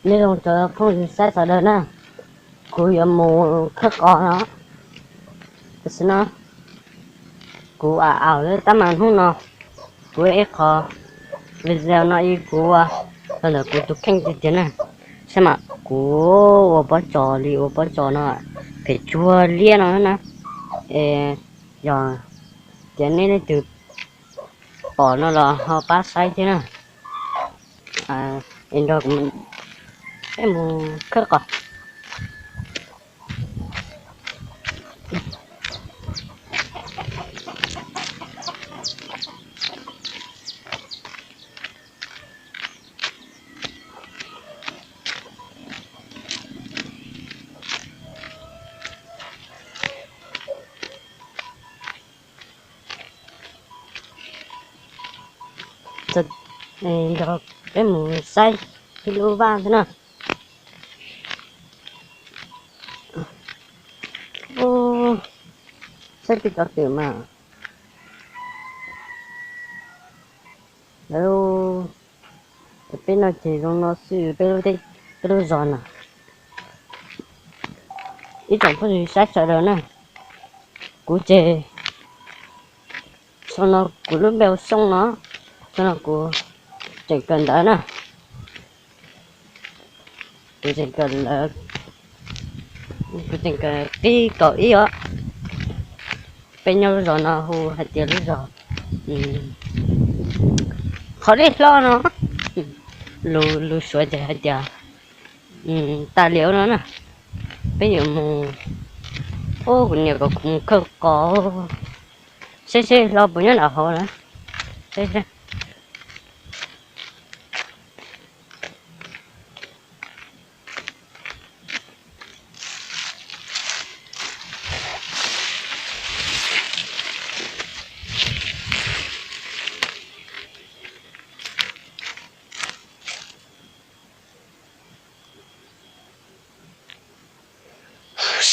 Nyob zoo cov phooj ywg saib sawv daws na, kuv yuav mus khawb qos no. Tam sim no kuv a au lawm tab mas hnub no kuv ib qho video no ib kuv ua rau ntawm kuv tus kheej tiag tiag na. Saib mas kuv ua pob tsos li ua pob tsos no phem tsuag liab no na. Es yog tias nej leej twg pom no los ho pab saib thiab na. Es nrog kuv peb mus khawb qos. Nrog peb mus saib ib lub vaj thiab na. Saib peb cov twm mas lawv, peb no ces zoo no xwb peb lub zos na. Ib tsoom phooj ywg saib sawv daws na, kuv ces xyoo no kuv lub npe hu Xyooj no, xyoo no kuv tseem kawm ntawv na. Kuv tseem kawm ntawv, kuv tseem kawm qib kaum ib os. Peb nyob lub zos no hu hais tias lub zos Qhov Dej Hlob no, lus Suav ces hais tias Tà Liễu no na. Peb yuav mus, ub, kuv niam kom kuv mus khawb qos, seb seb hlob puas nyob nram hauv na.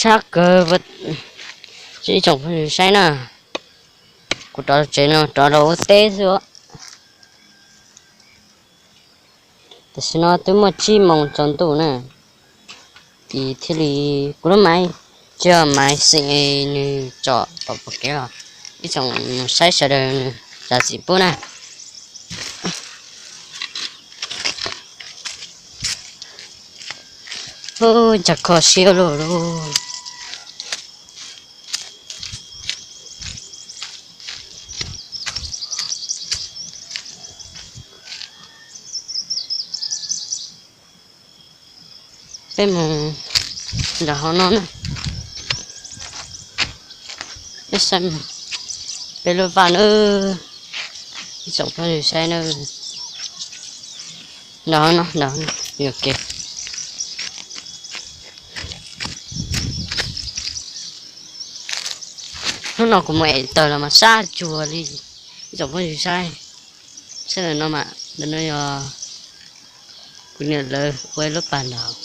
Sab kawg, ib tsoom phooj ywg saib na, kuv rov tsev no rov rau ua teb xwb. Tam sim no twb muaj tsib moos tsaus ntuj na, ces thiaj li kuv lub maiv, tsis yog maiv xeem nws tsom tom pom kev los ib tsoom saib sawv daws nws zam txim pub na. Ntsa kho siab luaj luj. Peb mus nram hauv no na. Peb saib, peb lub vaj na, ib tsoom phooj ywg saib na. Nram hauv no, nram hauv no, yuam kev. Hnub no kuv mus ev taws los mas sab tsuag li, ib tsoom phooj ywg saib. Saib ntawm no mas, ntawm no yog kuv niam lawv ua ib lub pas nraud.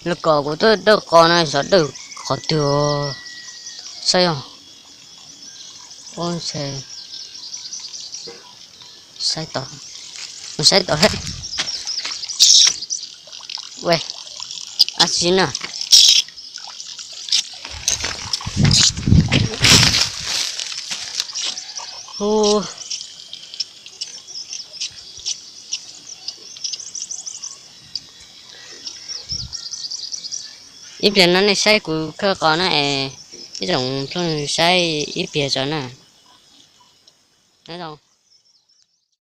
Lawv kom kuv tuaj dawj qos no xyov dawj qhov twg, saib os. Ub, ntshe saib tod, mus saib tod. Ua, ab tsi na. Hu, ib pliag no nej saib kuv khawb qos na es, ib tsoom phooj ywg saib ib pliag tso na. Nyob zoo.